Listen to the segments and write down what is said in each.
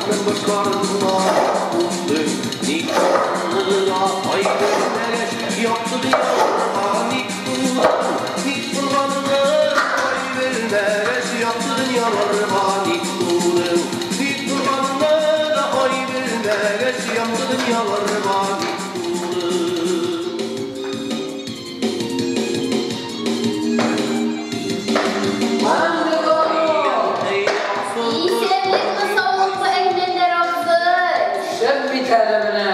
Башларына кунды. Ник туганны да ай белмәгәч, якты дөньяларга ник тудың? Ник туганны ай белмәгәч, якты дөньяларга ник тудың? Ник туганны да ай белмәгәч, якты дөньяларга ник тудың? Исәнлекме, саулыкмы, Әлмәндәр абзый? Шәп бит әле менә.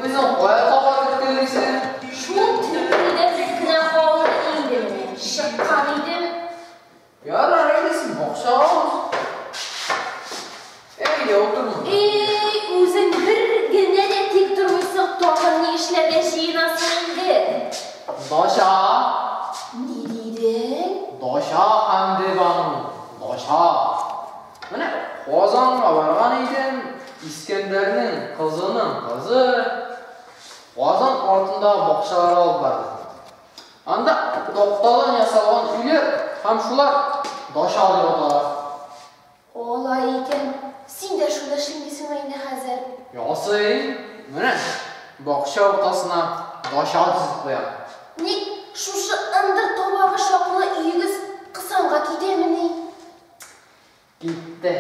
Үзең кая таба төртелисең? Шул төркедә кенә калды инде менә. Чыккан идем. Ярар, әйдә син бакчага уз. Әйдә, утыр монда. Эй, үзең бер генә дә тик тормыйсың, тагын ни эшләргә җыенасың инде? Дача. Ни дидең? Дача, Хәмдебану, дача. Менә Казанга барган идем, Искәндәрнең кызының кызы Казан артындагы бакчаларга алып барды. Анда тактадан ясалган өйләр һәм шулар дача дип атала. Алай икән. Син дә шуны эшлим дисеңме инде хәзер? Ясыйм. Менә бакча уртасына дача төзеп куям. Ник шушы ындыр табагы чаклы өегез кысанга китәмени? Китте.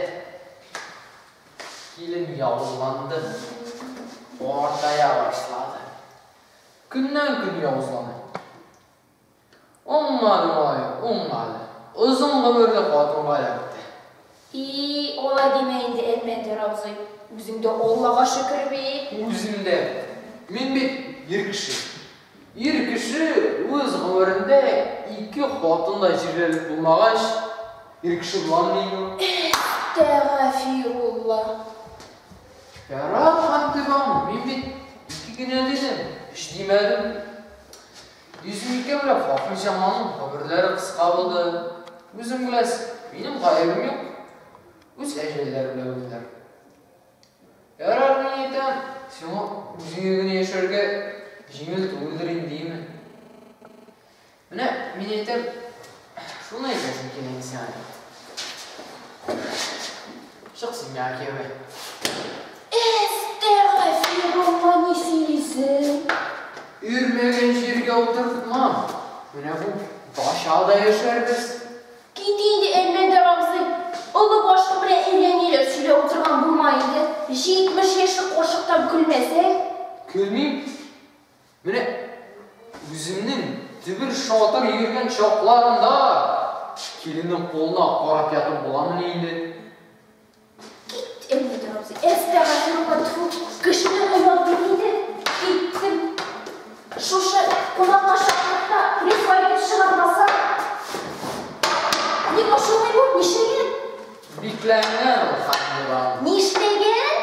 Килен явызланды. Картая башлады. Көннән-көн явызлана. Уңмады малай, уңмады. Озын гомерле хатынга эләкте. И, алай димә инде, Әлмәндәр абзый. Үзең дә Аллага шөкер бит. Үзем дә. Мин бит ир кеше. Ир кеше үз гомерендә ике хатын да җирләрлек булмагач, ир кеше буламыни инде ул? Әстәгафирулла. Ярар, Хәмдебану, мин бит ике генә дидем, өч димәдем. Йөземикә белән Фахирҗамалның гомерләре кыска булды. Үзең беләсең, минем гаебем юк. Үз әҗәлләре белән үлделәр. Ярар, мин әйтәм, сиңа үзеңә генә яшәргә җиңел түгелдер инде, димме? Менә мин әйтәм, шуны әйтәсем килә инде сиңа. Чык син миңа кияүгә. Әстәгафирулла, ни сөйлисең? Өрмәгән җиргә утыртмам. Менә бу дачада яшәрбез. Кит инде, Әлмәндәр абзый. Олы башың белән әллә ниләр сөйләп утырган булма инде. 70 яшьлек карчыктан көлмәсәң. Көлмим. Менә үземнең дөбер-шатыр йөргән чакларымда киленнең кулына карап ятып буламыни инде? Кит, Әлмәндәр абзый. Әстәгафирулла, тфү, кешене оят бит инде. Киттем. Шушы кунакка чакырып та кресло итеп чыгармаса. Ник ачылмый бу? Нишләгән? Бикләнгән ул, Хәмдебану. Нишләгән?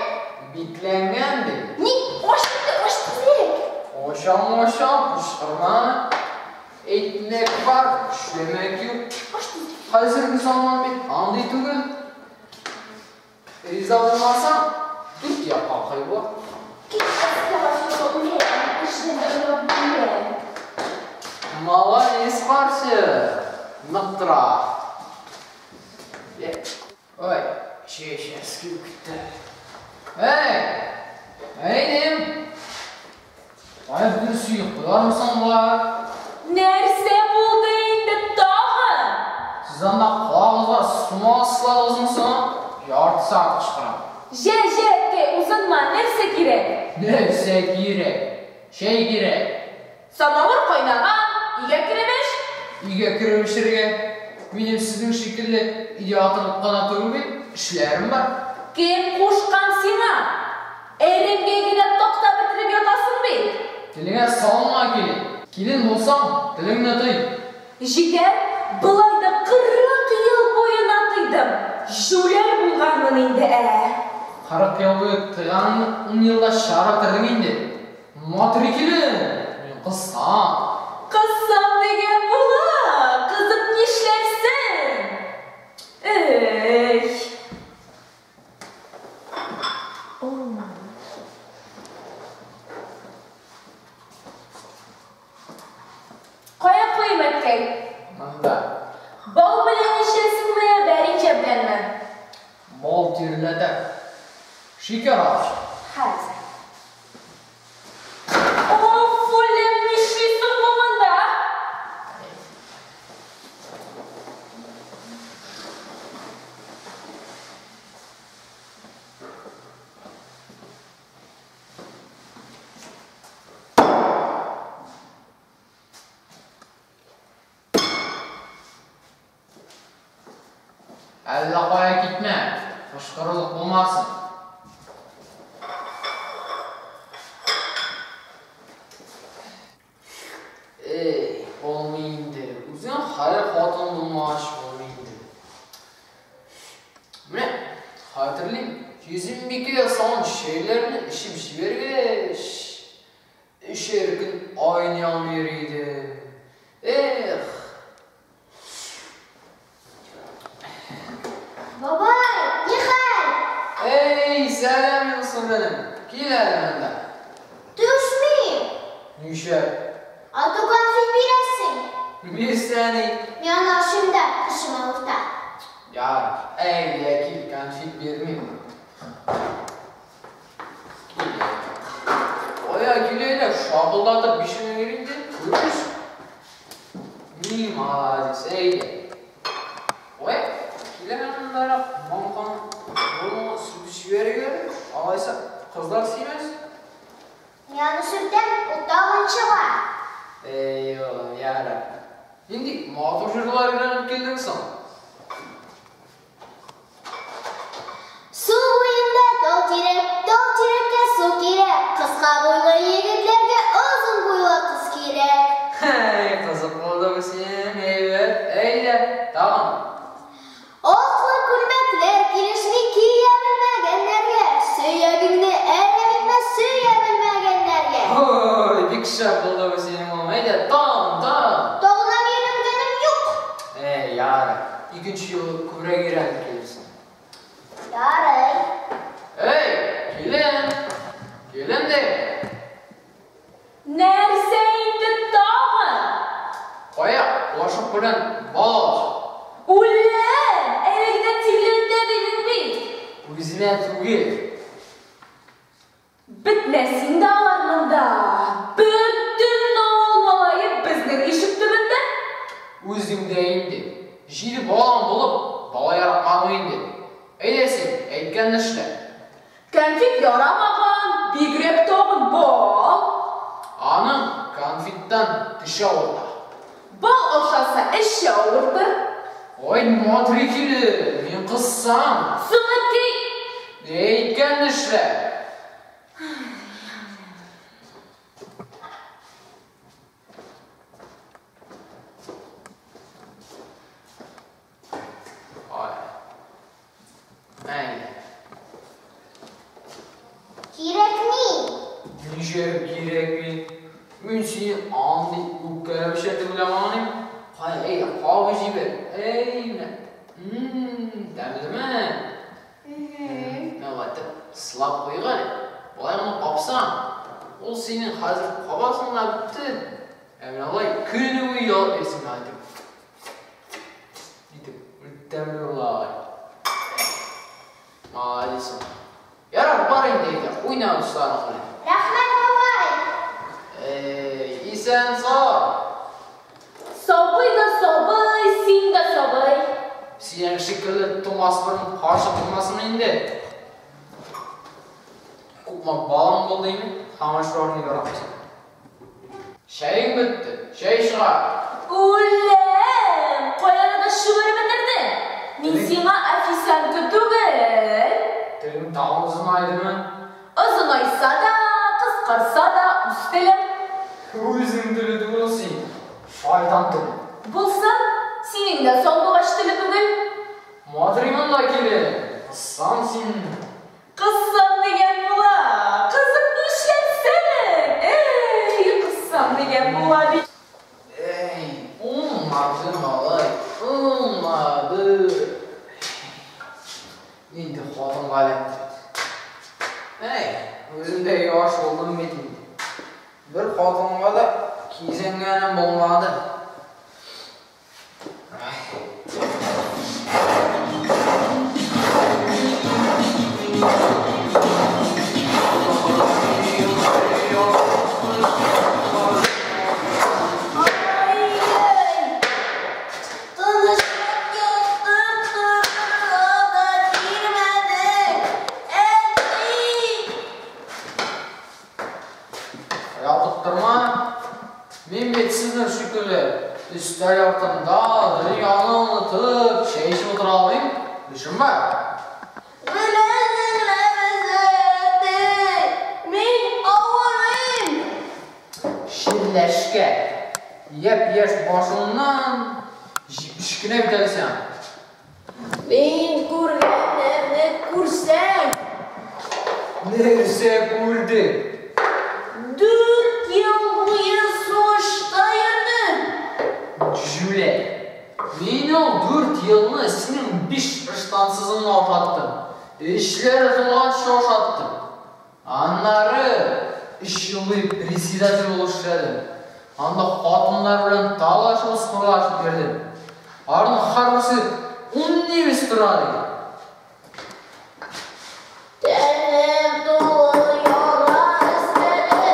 Бикләнгән ди. Ник ач инде, ач тизрәк. Ачам, ачам, кычкырма. Әйтмәк бар, эшләмәк юк. Ач тизрәк. Хәзерге заман бит андый түгел. Риза булмасаң, дүрт якка кайбы. Кит, әстәгафирулла, үләм, кешедән дә оят үләм. Молодец, карчык. Нык тора. Ой, чәй эчәсе килеп китте. Эй, әйдем. Кая бөтен сөйли куярмысың болар? Нәрсә булды инде тагын? Сез анда кагызга сума асладыгызмы соң? Ярты сәгать кычкырам. Җә, җә, әткәй, узынма, нәрсә кирәк? Нәрсә кирәк? Чәй кирәк. Самавыр кайнаган, өйгә кереп эч. Өйгә кереп эчәргә. Минем сезнең шикелле өйдә ятып кына түгел бит, эшләрем бар. Кем кушкан сиңа? Әремгә генә такта бетереп ятасың бит. Телеңә салынма, килен. Килен булсаң, телеңне тый. Җитәр, болай да 40 ел буена тыйдым. Җүләр булганмын инде, ә. 40 ел буе тыйганыңны 10 елда чыгарып бетердең инде. Матур килен, мин кызсам. Кызсам дигән була, кызып нишләрсең? Эй. Кая куйыйм, әткәй? Монда. Бал белән эчәсеңме, вәренҗә беләнме? Бал тирләтә. Шикәр аз. Хәзер. Оф, үлем, нишлисең бу монда? Әллә кая китмә, кычкырырлык булмасын. Эй, булмый инде. Үзең хәер хатын булмагач, булмый инде. Менә, хәтерлим, Йөзембикә ясаган чәйләрне эчеп җибәргәч, өчәр көн айный алмый йөри идем. Эх! Бабай, ни хәл? Эй, сәлам булсын, энем. Кил әле монда. Төшмим. Нишләп? А то конфет бирәсең. Бирсә ни? Мин аны ашыйм да, тешем авырта. Ярар, әйдә кил, конфет бирмим. Кил. Кая кил әйдә, шапылдатып бишеңне бир инде, күрерсең. Ни молодец, әйдә. Ой, кил әле мондарак, маңканы борыныңа сөртеп җибәрик әле, алайса кызлар сөймәс. Мин аны сөртәм, ул тагын чыга. Әй, улым, ярар. Нинди матур җырлар өйрәнеп килдең соң? Су буенда тал тирәк, тал тирәккә су кирәк, кыска буйлы егетләргә озын буйлы кыз кирәк. Һәй, кызык булды бу синең, әйбәт. Әйдә, тагын. Аклы күлмәкләр килешми кия белмәгәннәргә, сөягеңне әрәм итмә сөя белмәгәннәргә. Ой, бик шәп булды бу синең, улым. Әйдә, тагын, тагын. Тагын өйрәнгәнем юк. Әй, ярар. Икенче юлы күбрәк өйрәнеп килерсең. Ярый. Әй, килен! Килен дим! Нәрсә инде тагын? Кая, кашык белән бал ал. Үләм! Әле генә тилердә дидең бит. Үземә түгел. Бетмәс инде алар монда. Бөтен авыл малае безнең ишек төбендә. Үзең дә инде. Җиде балаң булып, бала яратмадың инде. Әйдә син, әйткәнне эшлә. Кәнфит ярамаган, бигрәк тагын бал. Аның конфеттан теше авырта. Бал ашаса, эче авыртыр. Ой, матри килен, мин кызсам. Соң, әткәй. Әйткәнне эшлә. Ай. Әйдә. Кирәкми. Нишләп кирәкми? Мин сине андый үпкәләүчән дип уйламаган идем. Кая, әйдә, кабып җибәр. Әй, менә. Тәмлеме? Менә болай итеп сылап куйыйк әле. Болай гына капсаң, ул синең хәзер кабасың да бетте. Ә менә болай көне буе ялап йөрисең менә итеп. Итеп, тәмле була алай. Молодец. Ярар, бар инде әйдә, уйна дусларың белән. Рәхмәт, бабай. Эй, исән сау. Сабый да сабый, син дә сабый. Синең шикелле тумас борын каршы булмасын инде. Күпме балаң булды инде, һаман шуларны яратмыйсың. Чәең бетте, чәй чыгар. Үләм! Каяны да чүгереп бетердең. Мин сиңа официантка түгел. Телең тагын озынайдымы? Озынайса да, кыскарса да, үз телем. Үзең теле түгел син, шайтан теле. Булсын, синең дә сандугач теле түгел. Матри монда килен, кыссам син. Кыссам дигән була, кызым нишләтсәң? Эй, кыссам дигән була бит. Эй, уңмады, малай, уңмады. Нинди хатынга эләктем. Әй, үзем дә яшь булдым бит инде. Бер хатынга да кизәнгәнем булмады. Ай. Ятып торма. Мин бит сезнең шикелле өстәл артында дөньяны онытып, чәй эчеп утыра алмыйм. Эшем бар. Беләсең ләбаса, әти, мин авырыйм. Чирләшкә. Япь-яшь башыңнан җитмеш кенә бит әле сиңа. Мин күргәннәрне күрсәң. Нәрсә күрдең? 4 ел буе сугышта йөрдем. Җүләр. Мин ул 4 елны синең 5 ыштансызыңны ашаттым. Эчләре тулганчы ашаттым. Аннары 3 ел буе председатель булып эшләдем. Анда хатыннар белән талашып, сырлашып йөрдем. Аларның һәрберсе ун немец тора ди. Тәнем тулы яра эзләре.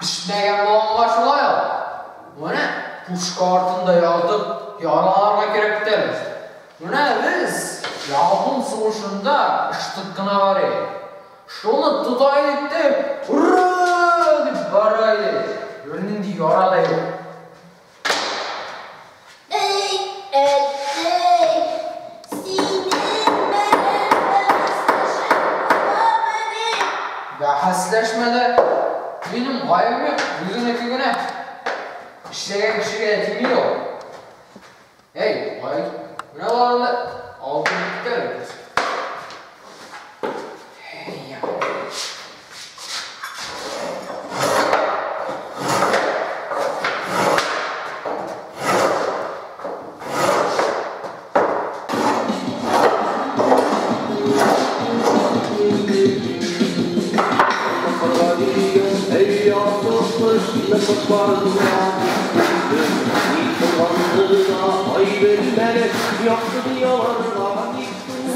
Пешмәгән балаңга шулай ул. Менә пушка артында ятып, яраларга кирәк бит әле. Менә без Япон сугышында штык кына бар иде. Шуны тота идек тә, ура дип бара идек. Бернинди яра да юк. Эй, әти, синең белән бәхәсләшеп буламыни? Бәхәсләшмә дә. Минем гаебем юк, үзеңнеке генә. Эшләгән кешегә дә тими ул. Эй, гаеп. Менә боларны алып китте әле. Эй, я.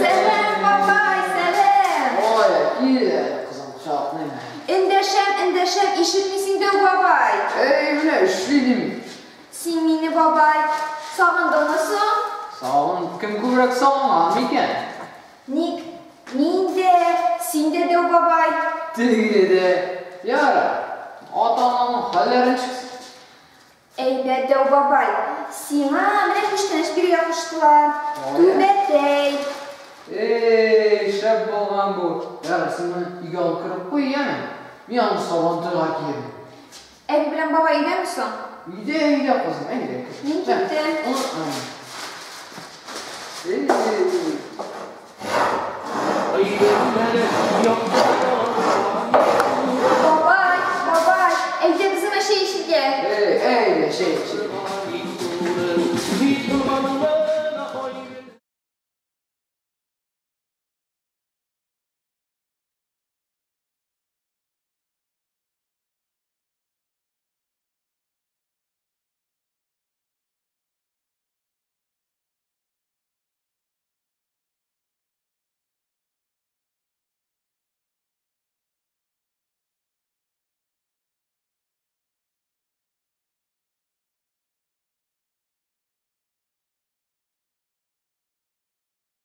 Сәлам, бабай, сәлам. Ой, кил әле, кызым, кочаклыйм. Эндәшәм, эндәшәм, ишетмисең дә, бабай. Эй, менә эшли дим. Син мине, бабай, сагындыңмы соң? Сагын, кем күбрәк сагынган микән? Ник? Мин дә, син дә, дәү бабай. Теге дә. Ярар, ата-ананың хәлләре ничек? Әйбәт, дәү бабай. Сиңа менә күчтәнәч бирергә куштылар. Ой. Түбәтәй. Эй, шәп булган бу. Ярар, син моны өйгә алып кереп куй, яме. Мин аны Сабантуйга киярмен. Әби белән бабай өйдәме соң? Өйдә, өйдә, кызым, әйдә. Мин киттем. Эй.